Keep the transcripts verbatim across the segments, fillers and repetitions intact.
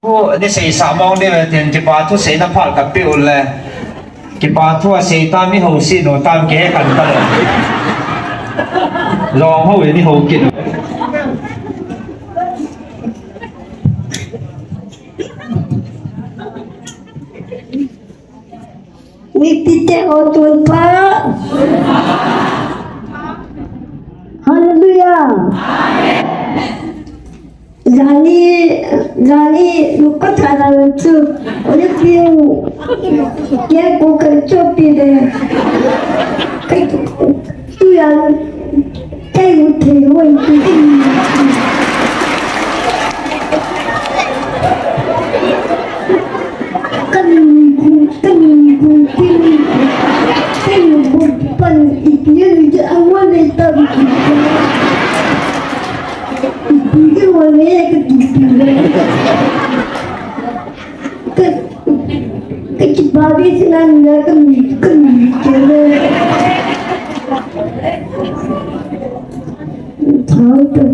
Thu ni seisah mong ding ve tin, kipa thu seina phat ka pe u le. Kipa thu a sei tam, mi ho si no tam ke kan ta lo. Long ho ni ho kin. Nitite o tun pa. Hallelujah. Jani, jani, lupa thara chu. Ole piu. Ke ko ka chu pi de. Kai tu ya. Kai mu thei wai tu. Kami gu, kami gu, kami gu, kami gu, pan ipi ya ni je awan le ta bi ki. Ipi ke wan le ka ki pi le. Ka, ka ki ba bi si na ni na kami, kami ke le. Thang tu.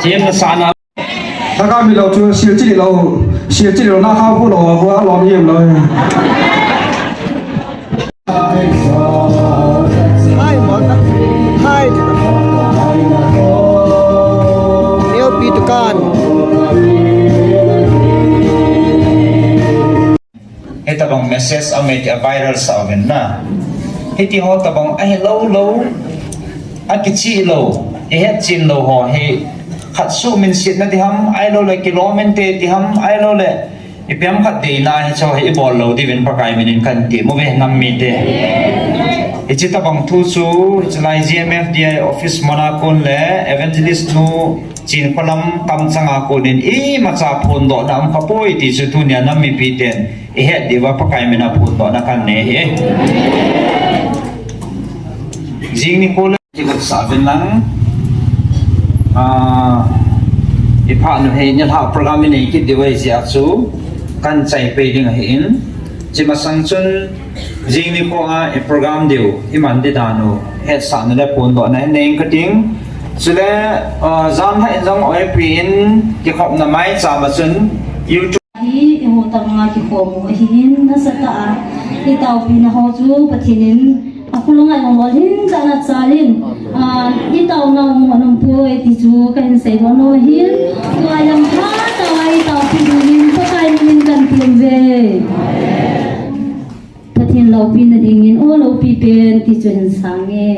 Chem na sana. Taka mi lo chu sil chili lo, sil chili lo na kha khu lo, khu a lo mi em lo. Hi, Malta. Hi. Neo pi tukan. Message a mei ti a viral sa uvin na. Hiti ho tabang ahi lou lou, akichi lou, ihet chin lou ho hi khat su min sit na ti ham, ai lou le kilom inte ti ham, ai lou le ipi ham khat deina hi cho hi ibol lou diuvin Pakai minin kan ti mu ve nam mite. Hichi tabang thu chu, hichi lai G M F D I office muna kon le evangelist nu Chin Kholam tam changa konin imacha phondohna um kha poi ti chu tunia nam mipiten ihet diuva Pakai mina phondohna kan nei hi. Jing ni ko le kigot sa uvin lang. Ah, ipha nu hi nilhah program inei kit diu ahi jeh a chu kan chai pei ding ahin. Chi masang chun jing ni ko a i program diu iman di dan u hetsahna le phondohna hin nei ing kating. Chule, ah, janlhah in jong oipi in kikhopna maicham a chun YouTube Hi, eiho tabanga kikhom u ahin, nasatah a itaopina ho chu Pathen in akhulanga jong lolhing tah in achalin, ah, itaona u anom poi ti chu kahin seidoh nom ahin, tua jong phatah a itaopi dingin Pakai minin kan tem uve. Pathen loupina dingin, o loupi pen ti chu hin sang e.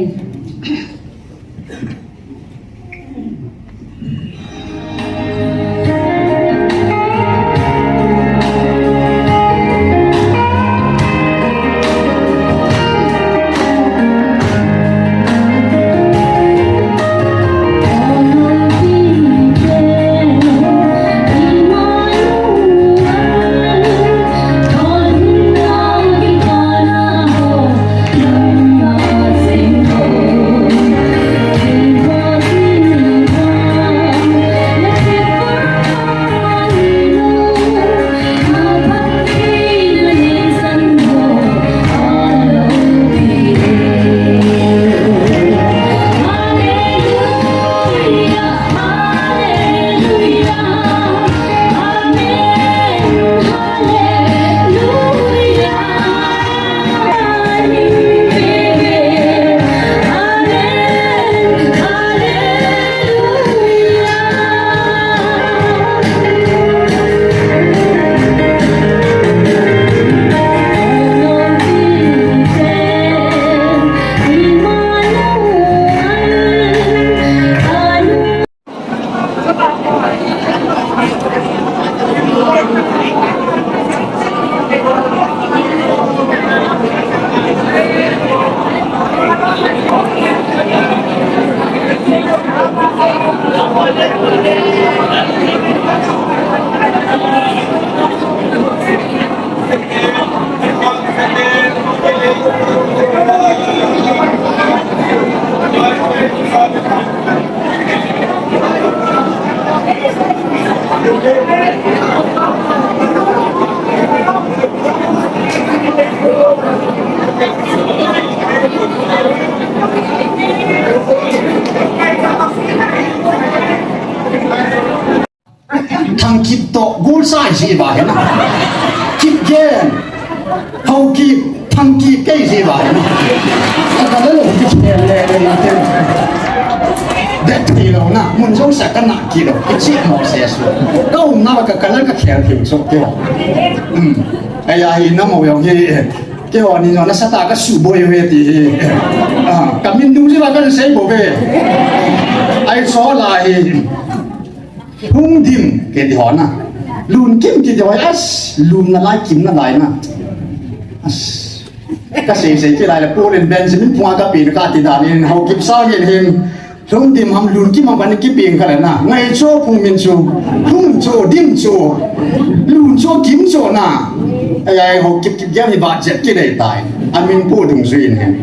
Thangkip toh, gol sa isi ba hina. Kipgen. Haokip, Thangkip kei isi ba hina. Ka ka le lo ki le le le le. Det thei lou na, mun jong sa ka na ki lou. Kichi mo se su. Ka um na ka ka le ka khel thei so ke. Hmm. Aya hi na mo yong hi. Keiho ni jong nasatah a ka suboi uve ti hi. Ah, ka min dung jiuva kan sei bou ve. Ai so lai hi. Hung dim kiti ho na. Lun kim kiti ho as, lun nalai kim nalai na. As. Ka sei sei kilai le Paul in Benjamin phunga ka pen ka ti dan in Haokip sang in hin. Lungdim ham lunkim ham kani kipeng kha le na. Ngaicho phung min chu. Lungcho, dimcho. Luncho, kimcho na. Ai ai Haokip kip jam hi ba jet ki nei tai. Amin pu dung zui ne.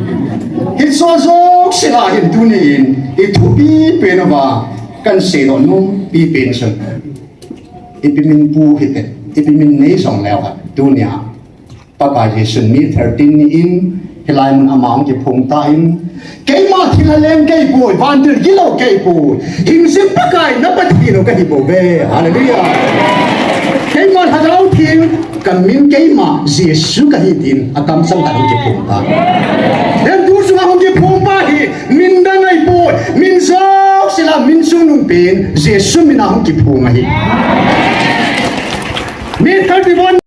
Hicho jouse la hin tuni in. I thupi pen uva. Kan seidoh nom pi pen chun. Ipi min pu hite. Ipi min nei jong leu ha. Tunia. Pakai Jesun May thirteen ni in, hilai mun ama hung kiphong tan, keima thilha leng kei poi, vantil gilou kei poi, hingjing Pakai na Pathen u kahi bouve. Hallelujah. Keima Lhagao Theng, kamin keima Jesu kahi tin, atam chang tah hung kiphong tan. Len tu sunga hung kiphong pa hi, min dang ahipoi, min jouse la, min chungnung pen, Jesu mina hung kiphong ahi. May thirty-one.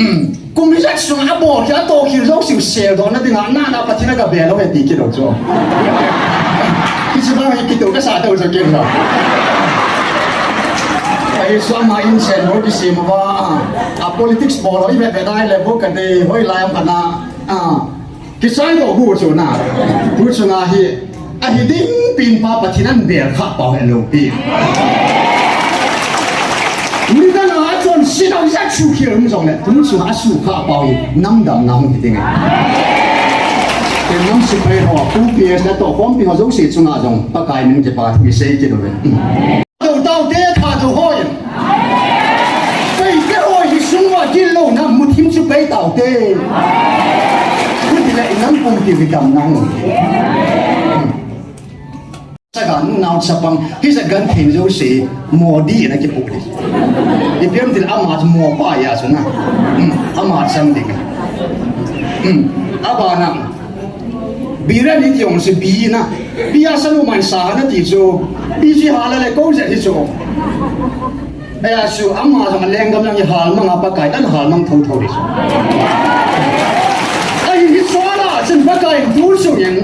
Um, kum Sunga bol kit a tohkhel jouse u seldohna dinga, nana Pathen a gabel lou ahi ti kit lou chu. Hiche vang hi kitoh kasa tau chu kit lou. Ahi chu ama in chen bol kisem uva, a politics bol ho i vet vet a ahile bol kate hoilai am khat na. Kichai doh hu chu na. Hu chunga hi, ahi ding pen pa Pathen in abel khah pau hi alopi. Nidang a achonset a jat suhkhel um jongle, tu chunga asuhkhah pau hi nam damna hung hi ding ahi. Ken nam sepai ho, Pu P S natoh khompi ho jouse chunga jong Pakai min kipathu isei kit uve. Thadou taute, Thadou hoi. Peite hoi hi sung uva gillouna muthim chu pei taute. Hiti le inam pumpi hi damna hung. Chaga nunau chapang hi jat genthei jouse Modi in akipoh ding. Ipi ham itile ama chu mopa ahi chu na. Ama chang ding. Abana Biren iti jong chu bi na. Bi a sanu man sa na ti chu. Bi chu hal a le ko jat hi chu. Ahi chu ama jong lenggam lang hi hal mang a Pakai in hal mang thotho ding chu. Ahi hi chu ala chun Pakai in tu chu in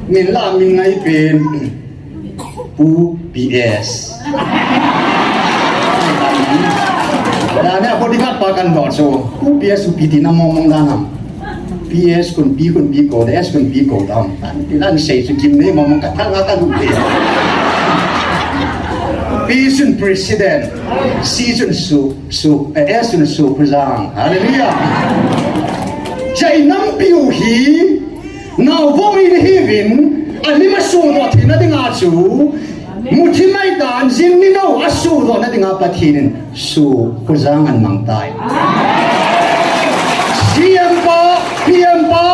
min la min ngai pen. Pu P S. Dana bodyguard pa kan doh chu. Pu P S chu ipi tina mong mong dan ham. P S khun P khun P ko, S khun P ko tam. Ti lan sei chu kim nei mong mong ka thal nga ka lu pe. P chun president, C chun su, su, eh, S chun su khujang. Hallelujah. Jai nam piu hi. Naovong in ahiuvin, alim asudoh theina dinga chu, muthim ahitan, jing ninou asudohna dinga Pathen in su khujang anamang tai. C M pa, P M pa,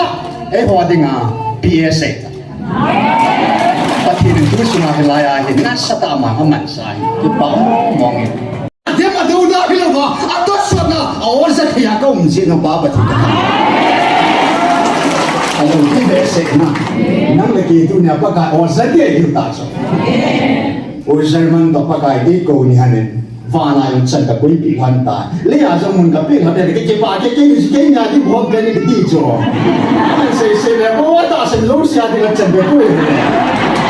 eiho dinga P S A. Pathen in tu sunga hilai a hi nasatah a amang amansa hi. Kipa mong mong in. Adem adou da hilouva, atosotna, a oja thei a ka um jeh in Pa Pathen ka thangvah. Alou thei behseh na. Nang le kei tunia Pakai oja thei hita chu. O German toh Pakai kei kou ni hanin. Vana jong chan ka koipeh lhon tai. Leiya jong mun ka peh lhon tai. Kei kipa kei kei ni kei nia di bom kei ni kiti chu. Sei sei le, o ta sen lo sia di la chan ka koi.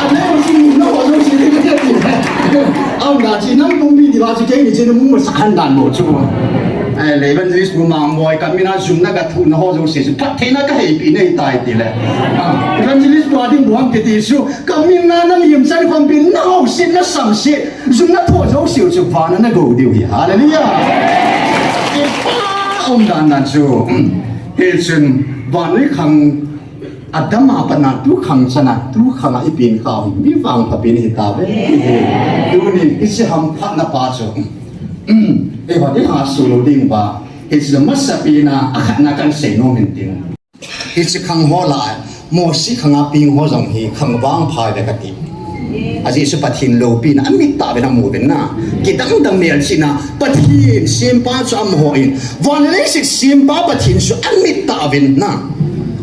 Ane o sin no lo si di kiti. Aum na chi nang pumpi di ba chi kei ni chi nang mung ma sakhan dan mo chu. Ai le evangelist bu mang boi ka mina jumna ka thuna ho jong si chu. Phattheina ka heipi nei tai ti le. Ah, evangelist bu ading bu ham kiti chu. Ka mina na mim chan khompi na ho si na sam si. Jumna tho jouse chu vana na go diu hi. Hallelujah. Kipa um dan dan chu. Hichun vannoi khang Adam a pat a tu khang chan a, tu khang a i peng khah u hi, mi vangpha pen hi tave. Tunin hiche hamphatna pa chu, um, eiho ding a asuh lou ding pa, hiche masapen a, akhatna kan sei nom in tin. Hiche khang ho lah a, Mosi khang a peng ho jong hi khang vangpha ahi ve kati. Ajeh chu Pathen loupina amit tah uvin amu uvin na. Kidang dang melchihna, Pathen sempa chu amaho in. Van le leiset sempa Pathen chu amit tah uvin na.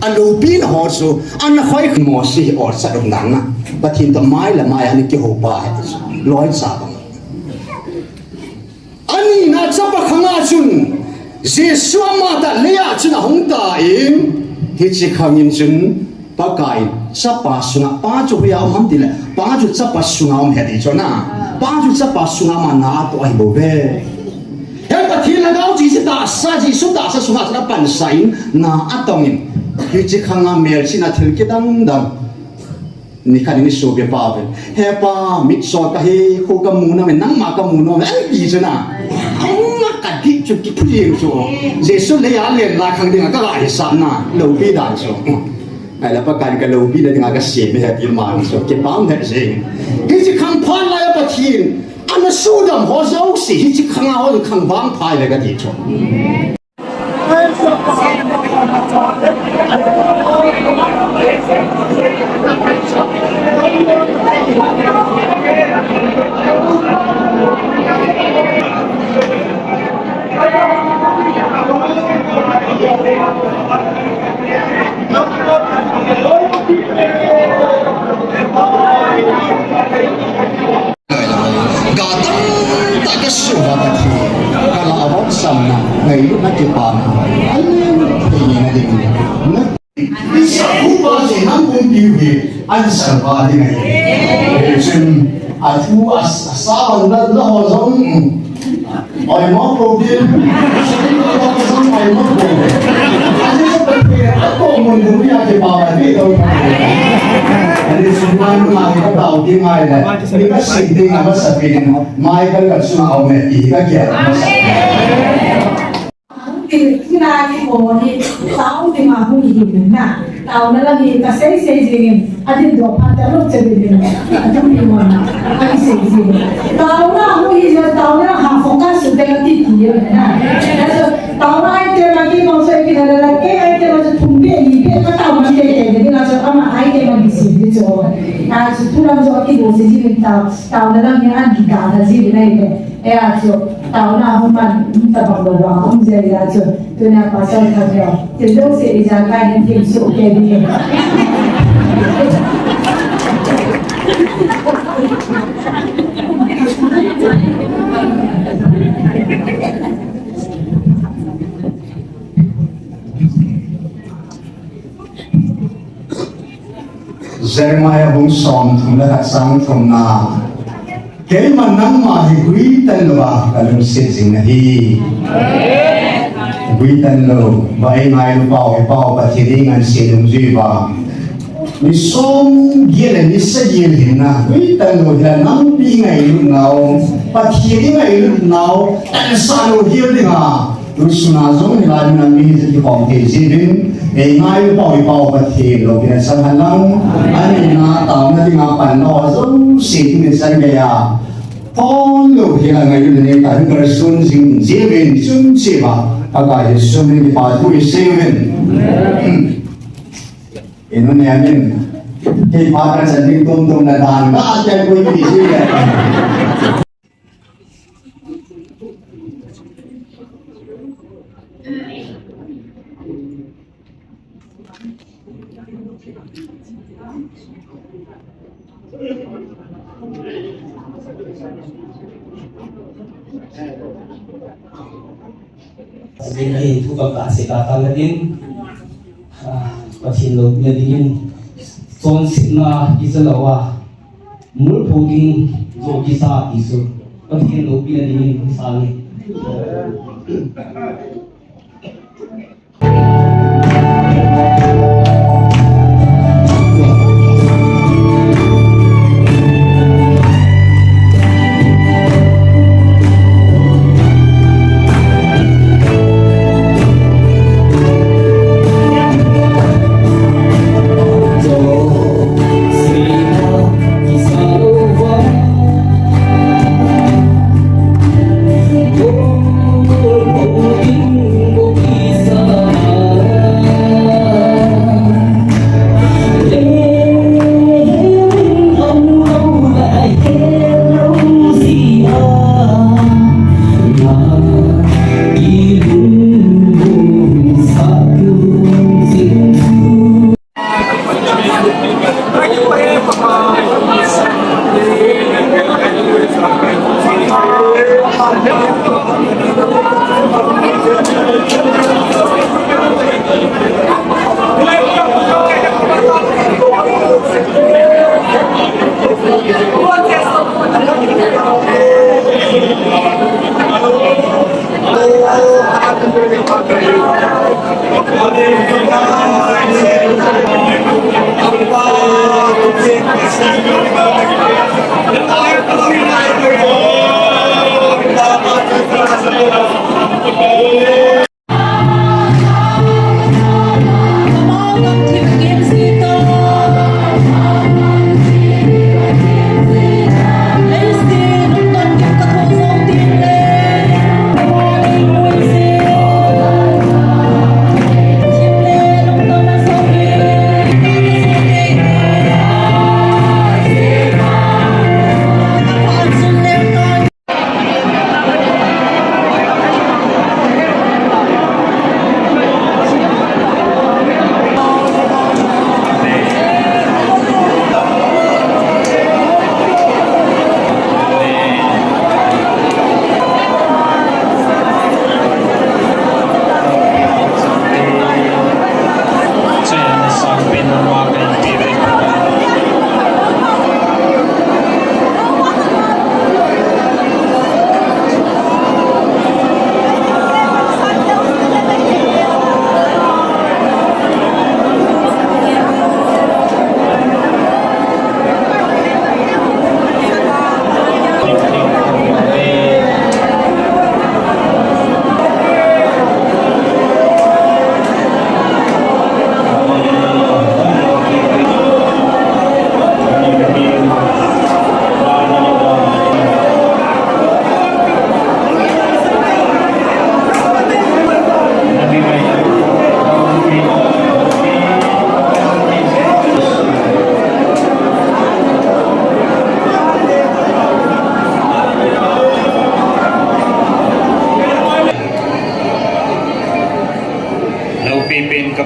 Aloupina ho chu, ana khoi Mosi hi orchard um dan na. Pathen toh mai le mai a ana kihou pa ahi ti chu. Loicha bang. Anina chapa khang a chun, Jesu ama tah lei a chun ahung tan, hiche khang in chun, Pakai in chapa sunga, pa chu hoiya um ham tile, pa chu chapa sunga um ahi ti chu na, pa chu chapa sunga ama na atoh ahi bou ve. Hiche Pathen lhagao chu tahsa, Jesu tahsa sunga chun apansan, na atong in, hiche khang a melchihna thil kidang dang. Nikhat in i sopi pa uvin. He pa, mitcho kahi, kho kamu nom e, nangma kamu nom e, an ti chu na. Hung a kadih chu kiphujing chu. Jesu lei a alen lai khang dinga kala hisap na, loupi dan chu. Ahile Pakai in ka loupina dinga kasem e ti man chu, kipah um lheh jeng. Hiche khang phat lai a Pathen, ana sudam ho jouse, hiche khang a ho khang vangpha ahi ve kati chu. Ga tamtah kasuh uva Pathen, kalah a vomsamna, ngailutna kipana, alen Isa upa je nang kumpiu hi, an salva ding ahi. Chun, athu as-, asavan la, la ho jong, oimo problem. Sari la ho jong, oimo problem. Ani sa pa pe, ako mun dum ya ke pa ba pe to. Ani sunai ma ka tao ki ngai la. Ni ka sing ding a masa pe ni. Mai ka ka suna au me i ka kia masa. Tin, tin a ni ho ni, tao tin a hu hi na. Tao na la ni ka sei sei jing in, a din do pha ta lo che din. A tum ni mo na, a ni sei jing. Tao na hu hi ja, tao na ha focus su te ka ti ti yo na. Na so, tao na ai te ma ki mo so ki na la la, ke ai te ma so thum be ni be ka tao ma te te ni na so ama ai te ma ni si ni so. Na so thu lam so ki bo si jing tao, tao na la ni an ki ta ta jing na ni. Hijeh a chu, taona hung man, hung tabang lou vang, hung jeh a chu, tuna pasal khat lou. Tun lou se ijakai hin thim suh kei ding. Jeremiah bung somthum le khat chang thumna. Keima nangma hi guitan louva kalungset jing nahi. Guitan lou, ba eingailu pau hi pau Pathen in ngansi dungjui uva. Ni som gel le ni sa gel hinna, guitan lou hila nampi ngailut nau, Pathen in ngailut nau, tansah lou hel dinga. Tusuna jong hilai mun a mi hi kikhom thei jeh uvin, eingailu pau hi pau Pathen loupina chang hen lang, anina taona dinga pan lou a jouse dingin chan geiya. Pon lou hila ngailu nei ta hi kalson jing jeh uvin chun cheh uva, Pakai Jesu min in kipa thu isei uvin. Inu ne amin. Kei pa ka chan ding tum tum na dan ka atian koi pi ji le. Sabina hi thu kam ka se ka ka la din. Ah, Pathen loupina dingin, chonsetna kisa louva, mulpho ding jo kisa ti chu, Pathen loupina dingin kisa nge.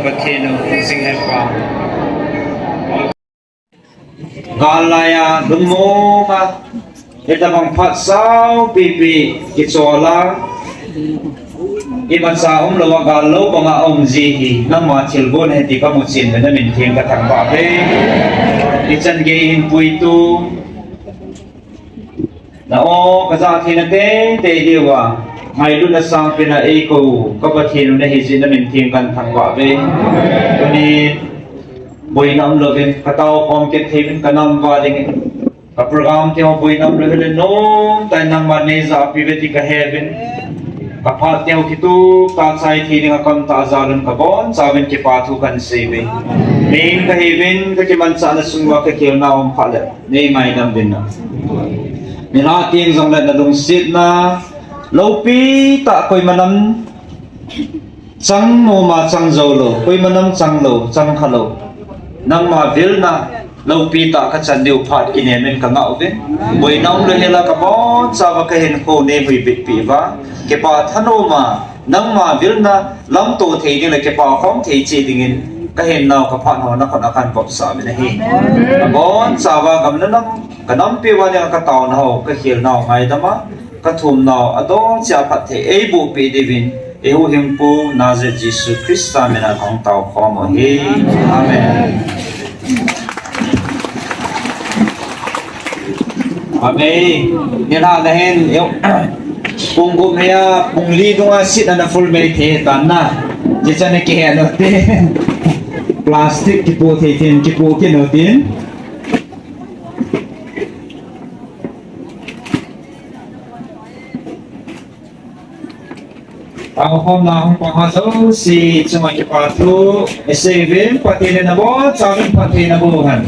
Pathen u jing hepa. Gal laiya lungmong a, hitabang phat saupipi kichol a, imacha umlou a gal lou banga aum ji hi, nangma thilgon ahi ti kamu chen le namin theng kathangvah uve. Ichan gei hin puitu, na o kajah theina teitei diuva, ngailutna sangpen a eikou ka Pathen u nahi jeh in namin theng kathangvah uve. Tuni boina umlouvin, katao khom kit thei uvin, kanam uva dingin. Ka program teho boina umlou hile nomtah in nangman neijahpi uve ti kahe uvin. Kaphat teho kitup tah chai thei dinga kamtah jal un kabonchauvin kipa thu kahin sei uve. Min kahe uvin, kakimanchahna sung uva kakhelna um phat le, nei ngaidam uvin na. Nilhah teng jongle nalungsetna loupi tah, koima nam chang nom a chang joulou, koima nam chang lou, chang khalou, nangma vilna loupi tah kachan diu phat kinem in kangah uvin. Boina umlou hela kabonchauva kahinkho neihui bitpi uva, kipa thanom a nangma vilna lamto thei ding le kipa khom thei cheh dingin kahinnau kaphatnau nakhut a kahin vopsah uvin ahi. Kabonchauva gamna nam, kanampi uva dinga kataonau, kakhelnau ngaidam a, kathumnau adon cheh a phatthei eibohpeh diuvin, eihuhhingpu Nazareth Jesu Christa min a kahung tao khom u ahi. Amen. Amen. Nilhah na hin, pung gup hia, pung li dunga seat ana full mei thei tan na. Hichan a kihe u hitin. Plastic kipoh thei tin, kipoh kit u hitin. Taokhomna hung pang ho jouse chunga kipa thu isei uvin, Pathen in nabonchauvin phatthei naboh hen.